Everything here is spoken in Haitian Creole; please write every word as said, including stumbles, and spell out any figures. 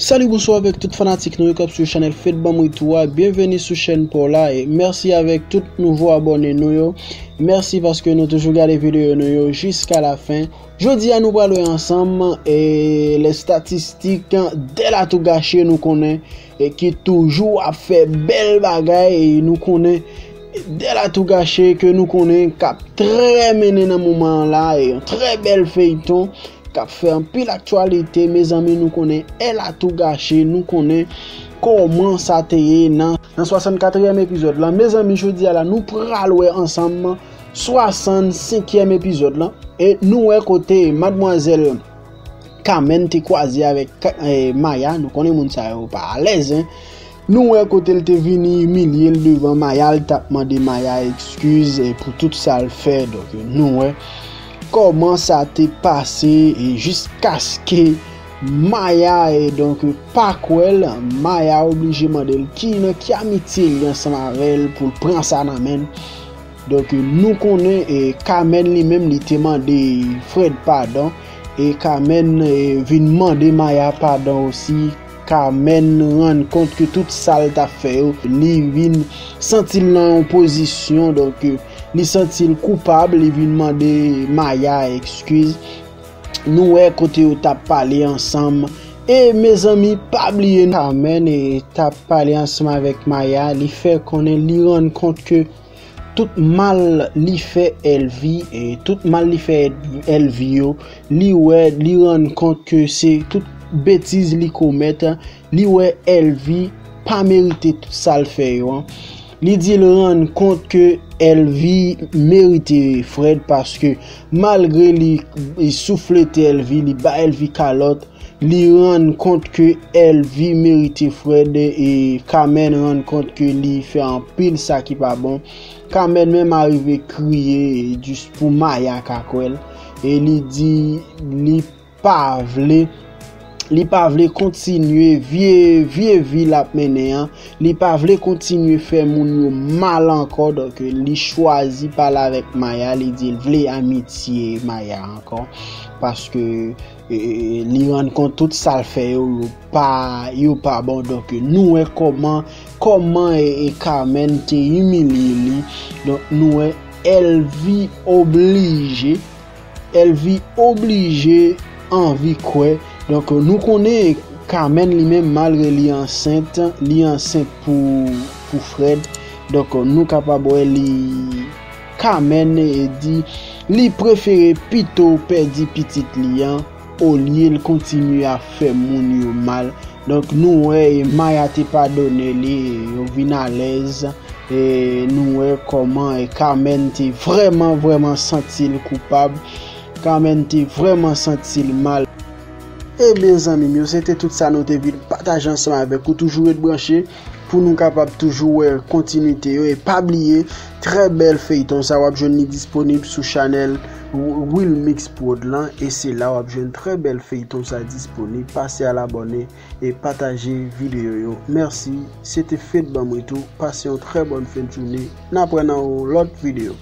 Salut, bonsoir avec tout fanatik nou yo k ap swiv chanèl Fed Banm Retour a. Byenveni sou chèn pa w la e mèsi avèk tout nouvo abòne nou yo. Mèsi paske nou toujou gade videyo nou yo jiska la fen. Jodi a nou pral wè ansanm e les statistiques de l'Atougachie nou konnen e ki toujou ap fè bèl bagay e nou konnen de l'Atougachie ke nou konnen k ap trè mennen nan moman an la e yon trè bèl feyton k ap fè anpil aktyalite, mezanmi, nou konnen El Atougachie, nou konnen kòman sa te ye nan, nan swasannkatriyèm epizòd lan. Mezanmi, jodi a la, nou pral wè ansanm swasannsenkyèm epizòd lan. E nou wè kote madmwazèl Kamèn te kwaze avèk Ka- eh, Maya, nou konnen moun sa yo pa alèz, en. Nou wè kote l te vini imilye l devan Maya, l t ap mande Maya ekskiz e pou tout sa l fè. Donk, nou wè kòman sa te pase e jiskaske Maya e donk pa kwè l, Maya oblije mande l ki nan ki amitye li ansanm avè l pou l pran sa nan men l. Donk, nou konnen e Kamèn li menm li te mande Fred padon e Kamèn e, vin mande Maya padon osi. Kamèn rann kont ke tout sa l t ap fè yo, li vin santi l nan yon pozisyon, donk, li santi l koupab, li vin mande Maya ekskiz. Nou wè kote yo t ap pale ansanm. E mezanmi, pa bliye Kamèn e t ap pale ansanm avèk Maya, li fè konnen li rann kont ke tout mal li fè Elvi, e tout mal li fè Elvi yo, li wè, li rann kont ke se tout betiz li komèt, li wè Elvi pa merite tout sa l fè yo an. Li di l rann kont ke Elvi merite Fred paske malgre li, li souflete Elvi, li ba Elvi kalòt, li rann kont ke Elvi merite Fred e Kamèn rann kont ke li fè anpil sa ki pa bon. Kamèn menm arive kriye jis pou Maya ka kwè l. E li di li pa vle, li pa vle kontinye vye, vye vi l ap mennen an. Li pa vle kontinye fè moun yo mal ankò. Donk, li chwazi pale avèk Maya. Li di l vle amitye Maya ankò. Paske e, e, li rann kont tout sa l fè yo, yo pa, yo pa bon. Donk, nou wè kòman, kòman e, e Kamèn te imilye li. Donk, nou wè Elvi oblije, Elvi oblije anvi kwè. Donk, nou konnen Kamèn li menm, malgre li ansent, li ansent pou, pou Fred. Donk, nou kapab wè li Kamèn e di li prefere pito pèdi pitit li an olye l kontinye ap fè moun yo mal. Donk, nou wè e Maya te padone li, e yo vin alèz. E nou wè kòman e Kamèn te vrèman, vrèman santi l koupab. Kamèn te vrèman santi l mal. Ebyen, zanmi m yo, se te tout sa nou te vin pataje ansanm avèk ou. Toujou ret branche pou nou kapab toujou wè kontinite yo. E pa bliye, trè bèl feyton sa w ap jwenn li disponib sou chanèl Wilmix Prod lan. E se la w ap jwenn trè bèl feyton sa disponib. Pase al abòne e pataje videyo yo. Mèsi. Se te Fed Banm Retour. Pase yon trè bòn fen de jounen. N ap wè nan yon lòt videyo.